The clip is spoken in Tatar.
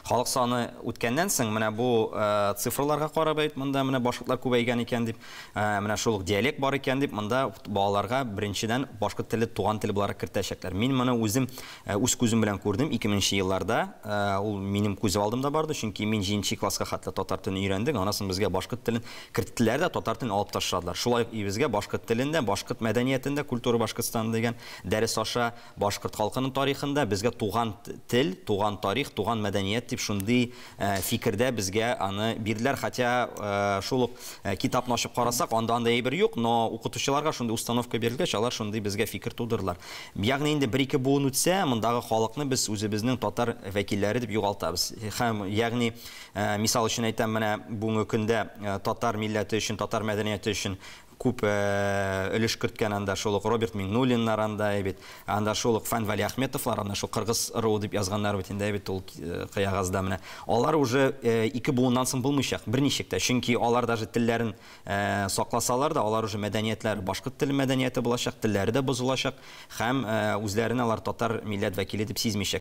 Халык саны үткәннән соң, менә бу цифрларга карап әйт, монда менә башкортлар күбәйгән икән дип, менә шул ук диалект бар икән дип, монда балаларга беренчедән башкорт теле туган тел буларак кертәчәкләр. Мин моны үзем үз күзем белән күрдем 2000 елларда. Ул минем күз алдымда барды, чөнки мин 7 класска хәтле татар телен өйрәндек, аннан соң безгә башкорт телен керттеләр дә, татар телен алып ташладылар. Шулай ук и безгә башкорт телен дә, башкорт мәдәниятен дә, культура Башкортстана дигән дәрес аша башкорт халкының тарихында безгә туган тел, туган тарих, туган мәдәният дип шундый фикердә безгә аны бирделәр. Хотя шул ук китапны ачып карасак, анда андай әйбер юк, но укытучыларга шундый установка бирелгәч, алар шундый безгә фикер тудырдылар. Ягъни инде бер-ике буын үтсә, мондагы халыкны без үзебезнең татар вәкилләре дип югалтабыз. Һәм ягъни мисал өчен әйтәм, менә бүгенге көндә татар милләте өчен, татар мәдәнияте өчен күп өлеш керткән анда шул ук Роберт Миңнуллиннар анда бит, анда шул ук Фән Вәлиәхметовлар, анда шул кыргыз ыруы дип язганнар бит инде бит ул кыягазда менә. Алар уже ике буыннан соң булмыйчак, берничек тә, чөнки алар даже телләрен сакласалар да, алар уже мәдәниятләре башкорт теле мәдәнияте булачак, телләре дә бозылачак һәм үзләрен алар татар милләт вәкиле дип сизмичәк.